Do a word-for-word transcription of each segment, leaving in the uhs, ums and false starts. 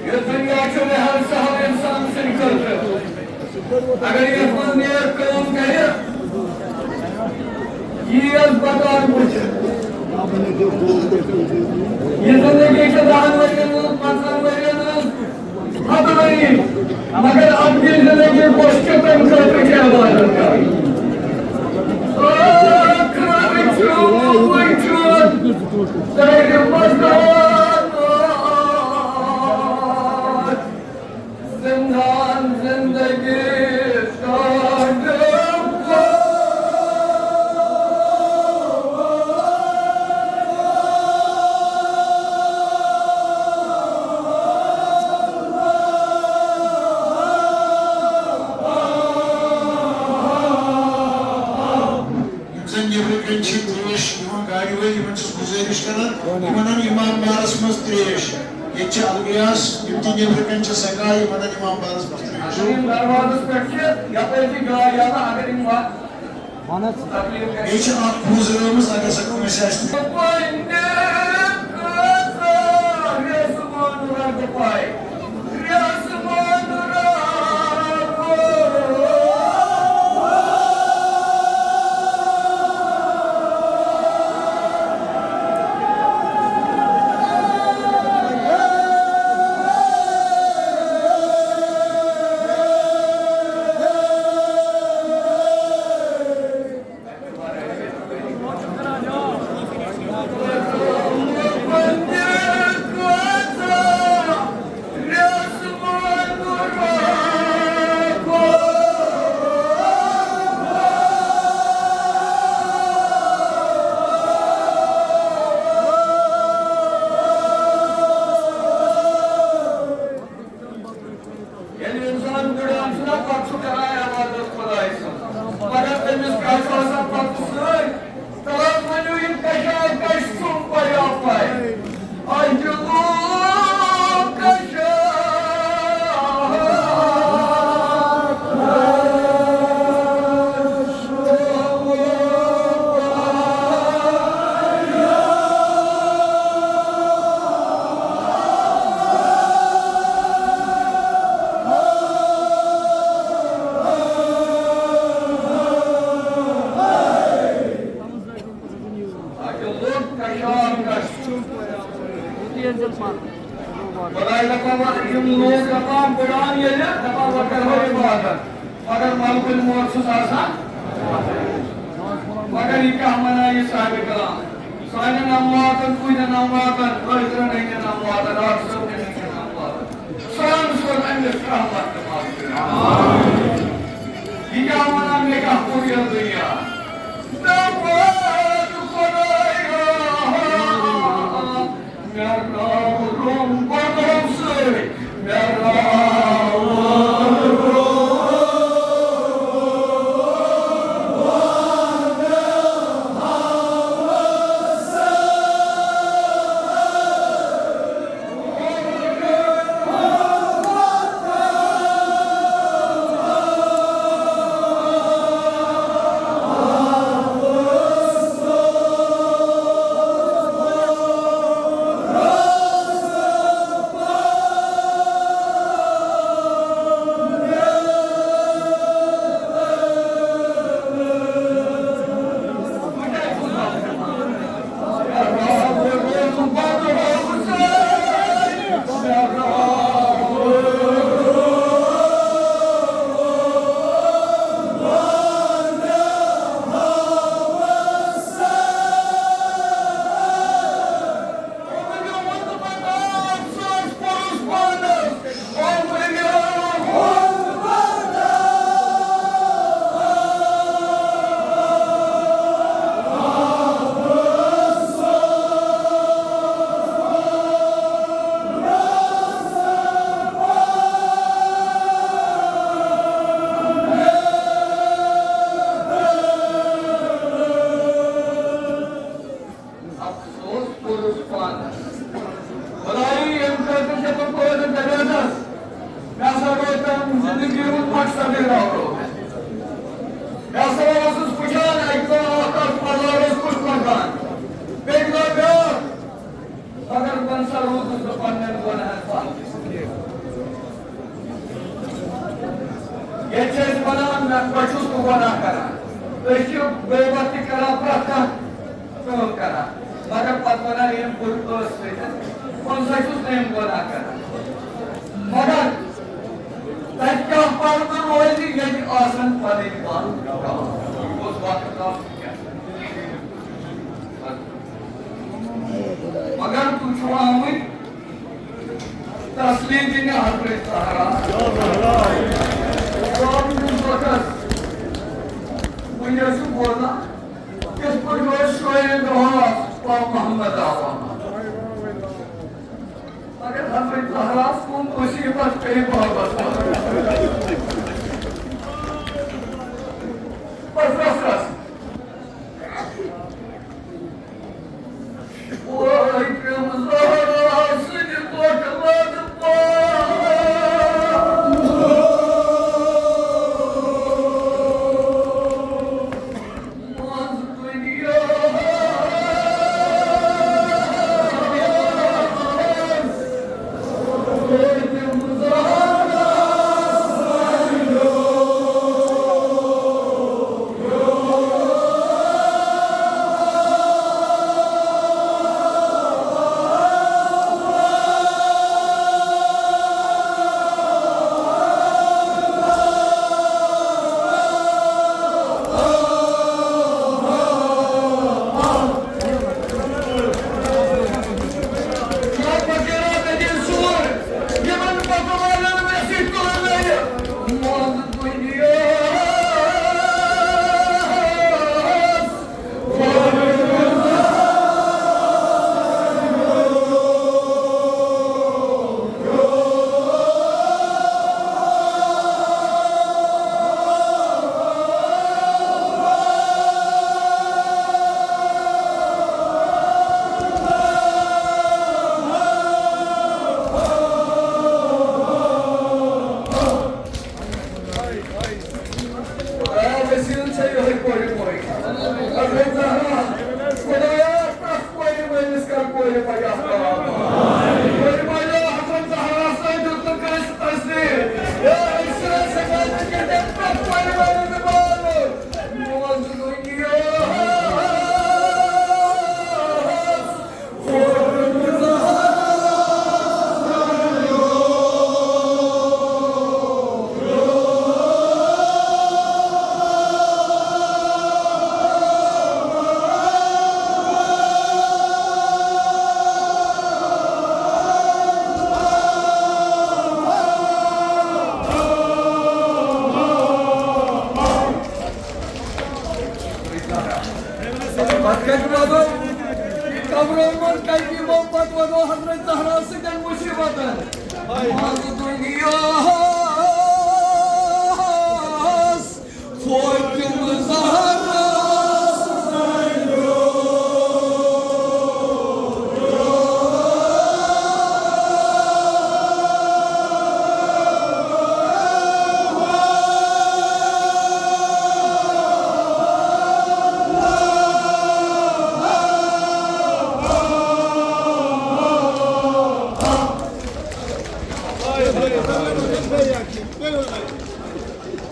یُس دُنیا چھُ، مےٚ ہر سہل اِنسان سٕنٛدِ خٲطرٕ۔ اگر یَتھ منٛز نیک کٲم کرِ، یی یَس بکار وٕچھِ۔ یہِ زندگی چھِ دَہَن ؤرِین ہٕنٛز، پنٛژاہَن ؤرِین ہٕنٛز، ہتہٕ ؤری، مگر اَکھ دِل زندگی بوٚچھ چھِ تَمہِ خٲطرٕ چھِ عبادت کرٕنۍ۔ ٲخرت چھُ وٕچھُن، تَمہِ پتہٕ زندان زندگی کاٹو۔ یِم زَن نیٚبرٕ کَنۍ چھِ ترٛیش یِوان گاڑِ وٲلۍ، یِمَن چھُس گُزٲرِش کران، یِمَن اَن اِمام بارَس منٛز ترٛیش۔ ییٚتہِ چھِ الغیاس، یِم تہِ نیٚبرٕ کَنۍ چھِ سکا، یِمَن اَن اِمام بارَس منٛز ترٛیش۔ یِم دروازَس پٮ۪ٹھ چھِ، یَپٲرۍ چھِ جاے یَلہٕ، اگر یِم وَ-، تکلیٖف گژھِ۔ بیٚیہِ چھِ اَکھ پھوٚز رٲومٕژ، اگر سۄ کٲنٛسہِ آسہِ تہِ۔ ییٚلہِ اِنسان بٕڑان چھُ نا، پَتہٕ چھُ کران عبادت خۄدایہِ سٕنٛز۔ مگر تٔمِس کیٛاہ چھُ آسان پَتہٕ سۭتۍ؟ تَلہٕ حظ ؤنِو، یہِ کَشا کَش سُم پَیا پَے۔ اَتہِ گوٚو کَشا۔ خۄداے دَپان، یِم لوٗکھ دَپان، بٕڑان ییٚلہِ، دَپان، وۄنۍ کَرو عبادت۔ مگر ملکُن موت چھُس آسان۔ مگر یہِ کیٛاہ وَنان یہِ صاحبِ کلام؟ سانٮ۪ن امواتن، تُہٕنٛدٮ۪ن امواتن، حٲضرن ہٕنٛدٮ۪ن امواتن، آٹھ صٲبنٮ۪ن ہٕنٛدٮ۪ن امواتن۔ سون سون أمِس رحمت تہٕ مغفرت۔ یہِ کیٛاہ وَنان، مےٚ کیٛاہ کوٚر یَتھ دُنیا؟ مےٚ ووت خۄدایا، مےٚ راو روم پَنُن سۭتۍ، مےٚ راو روم۔ گۄناہ کران۔ أسۍ چھِ غیبت تہِ کران، پرٛٮ۪تھ کانٛہہ کٲم کران، مگر پتہٕ ونان ییٚمۍ کوٚر ٲس سۭتۍ، پانہٕ سا چھُس نہٕ یِم گۄناہ کران۔ مگر تتہِ کیٛاہ پردٕ روزِ، ییٚتہِ آسن پنٕنۍ پان گواہ۔ یہِ اوس وقت آسُن کیٛاہ؟ مگر تُہۍ چھِو آمٕتۍ تسلی دِنہِ حضرت زہرا۔ وٕنۍ ٲسِو بوزان، کِتھ پٲٹھۍ اوس شویہِ دۄہَس پاک محمد آوان۔ مگر حضرت زہراہَس کُن مُصیٖبت پیٚیہِ بابس۔ بس، بس، بس۔ خۄدایا، وسیٖلہٕ چھےٚ یِہوٚے کورِ پٲٹھۍ۔ اگر زہرا، خۄدایا، پرٛٮ۪تھ کورِ مٲلِس کر کورِ پگاہ پاک۔ کورِ مٲلِو، حضرت زہرا سۭتۍ دیُت نہٕ کٲنٛسہِ تسلی۔ یا أکۍ سٕنٛز شکایتہٕ کٔرِتھ پرٛٮ۪تھ کورِ مٲلِس بال۔ بوز دُنیا۔ پتہٕ کتہِ وَدو؟ قبرو منٛز کتہِ یِمو پتہٕ وَدو حضرت زہرا سۭتۍ مُصیٖبتن؟ منٛز دُنیاہَس فوتِم زہرا۔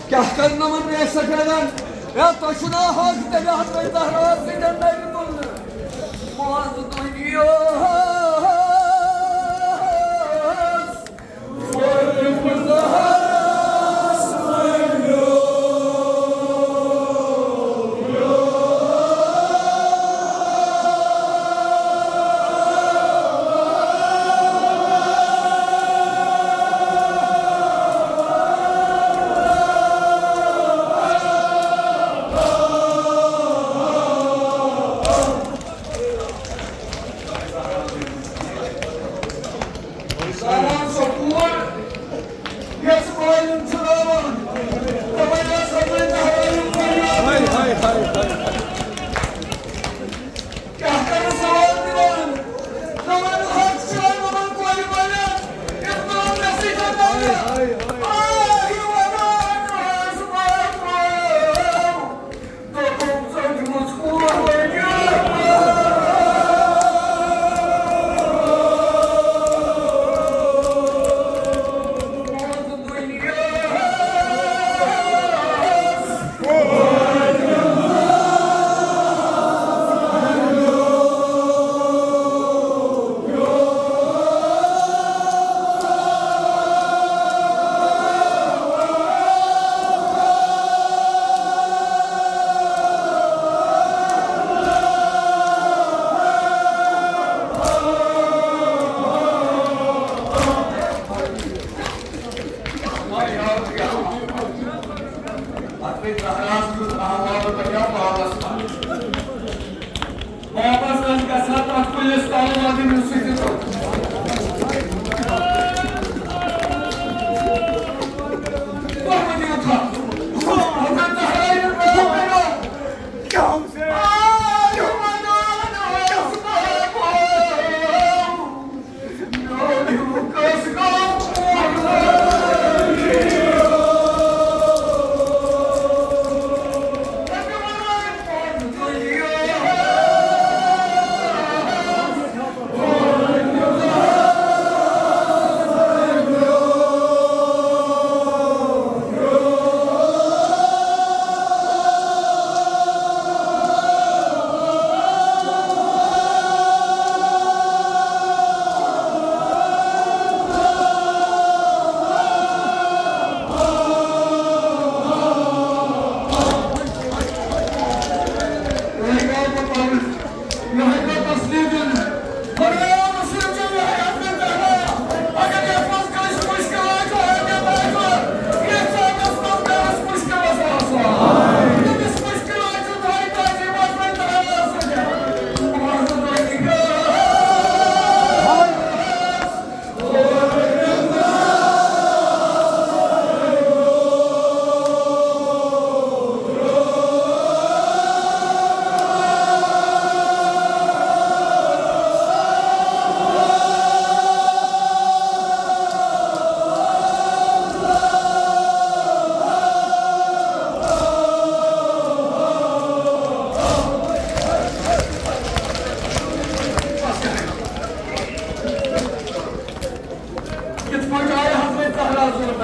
کیٛاہ کرناوَن ریش سفیدن؟ ہے، تۄہہِ چھُو نا حق تیٚلہِ حضرت زہرا سۭتۍ نَرِ تُلنہٕ؟ منٛز دُنیاہَس۔ زہراہَس دیُت احوال بنیٛاو باغَس منٛز۔ واپس ٲسۍ گژھان تَتھ کُلِس تَل وَدُن یُس سُہ دیُتُکھ۔ تۄہہِ ما دیُت ہا؟ حضرت زہرا یہِ برٛونٛہہ کَنہِ۔ کِتھ پٲٹھۍ آیہِ حضرت زہرا ضوٚرتھ؟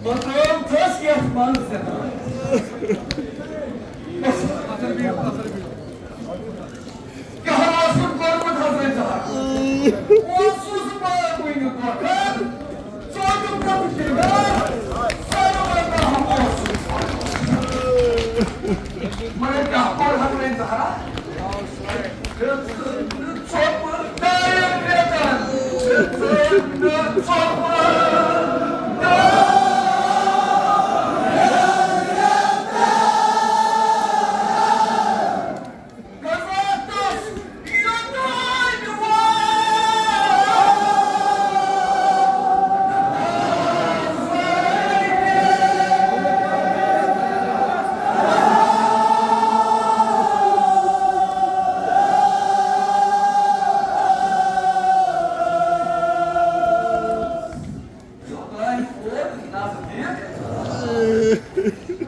بہٕ ترٛووُم تھٔس یَتھ منٛز زِندٕ۔ کیٛاہ اوسُن کوٚرمُت حضرت زہرا؟ اوسُس بہٕ وٕنہِ دۄکھٕ، ژوٗنٛٹھیُک پھوٚت کِردار، ساروٕے منٛز اہم اوسُس۔ مگر کیٛاہ کوٚر حضرت زہرا؟ یوٚتام ووت نزدیٖک،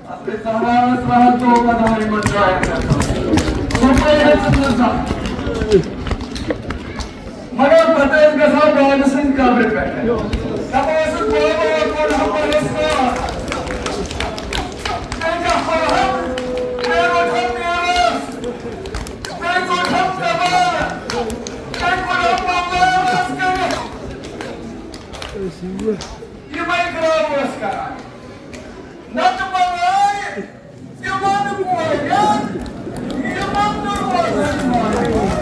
حضرت زہرا ٲس راتھ دۄہ پناہہِ منٛز جاین گژھان۔ صُبحٲے ہیٚژٕن نہٕ زانٛہہ۔ مگر پتہٕ ٲسۍ گژھان بابہٕ سٕنٛدِ قبرِ پٮ۪ٹھ۔ دَپان ٲسِس، "بابا، کوٚرہم پرہیزگار۔ تیٚلہِ کیٛاہ کوٚرہم؟ تیٚلہِ روٚٹہم میٖراث۔ تیٚلہِ ژوٚٹہم کباب۔ تیٚلہِ کوٚرہم بنگلہٕ کٔرِتھ۔" یِمے گرٛاو ٲسۍ کران۔ نتہٕ بنٲے تِمن کورٮ۪ن، یِمن نہٕ روزن وٲلۍ۔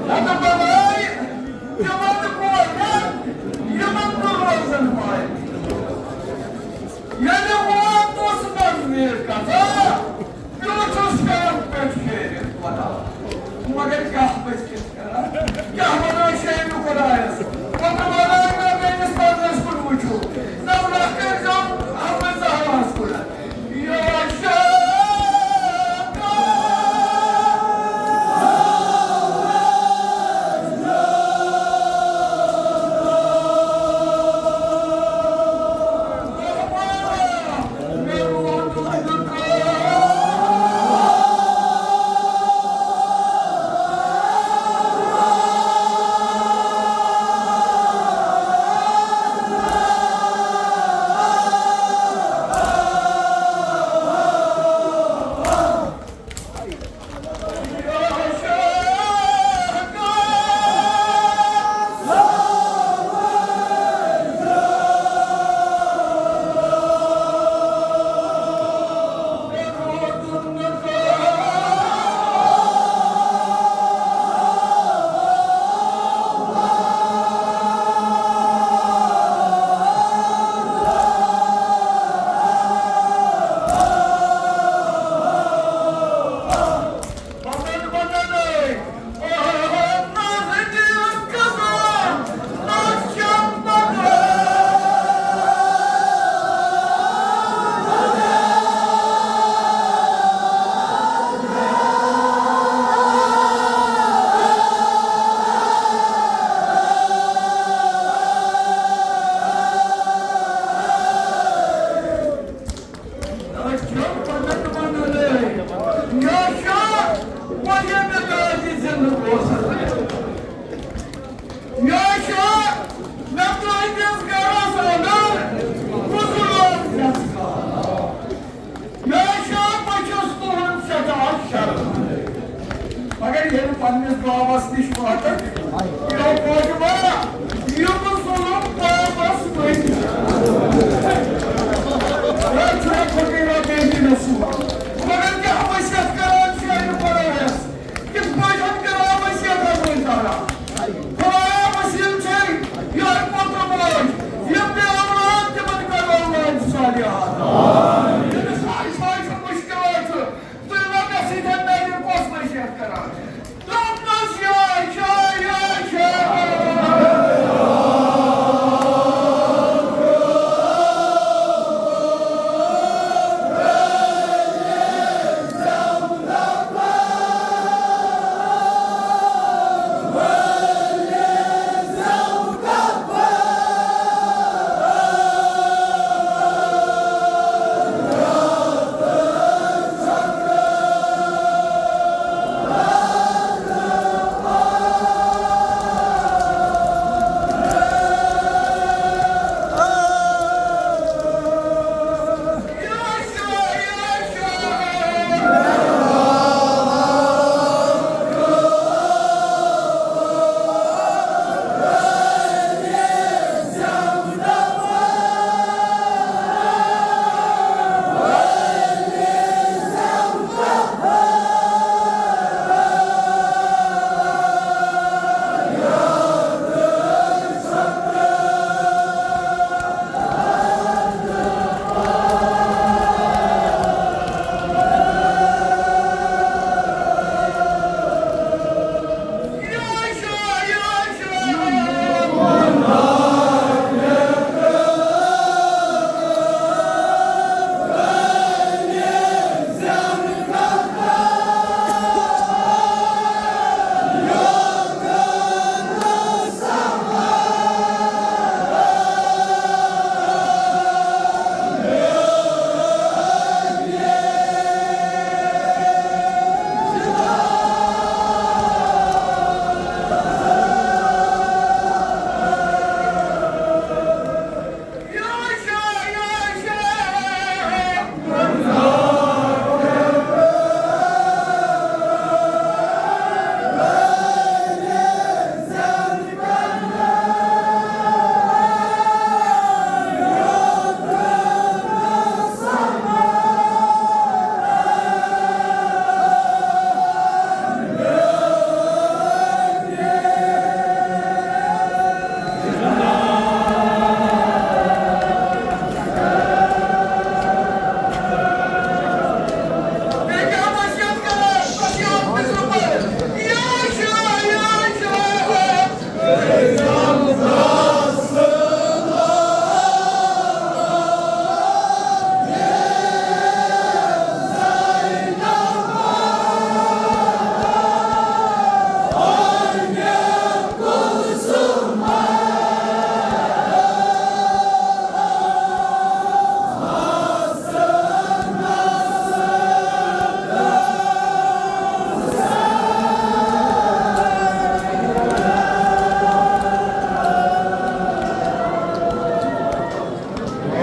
نتہٕ بنٲے تِمن کورٮ۪ن، یِمن نہٕ روزن وٲلۍ۔ ییٚلہِ ووتُس نزدیٖک قضا، بیوٗٹھُس کَران پٮ۪ٹھ پھیرِتھ وَنان، مگر کیٛاہ پٔزۍ کِتھ کران؟ کیٛاہ وَنان شیرِ خۄدایَس؟ وَنان، وَنان، مےٚ گٔژھِ پَنٕنِس کُن وٕچھُن۔ نظرہ کٔرۍزیو احمد زہراہَس کُن۔ یا شاہ مگر ییٚلہِ پننِس بابس نِش واتن، یہِ گوٚو موجوٗبہ، یِم ظُلُم بابس پٔتۍ۔ ہے، چھُنہ فقیٖرا بیٚیہِ تہِ مےٚ سُہ؟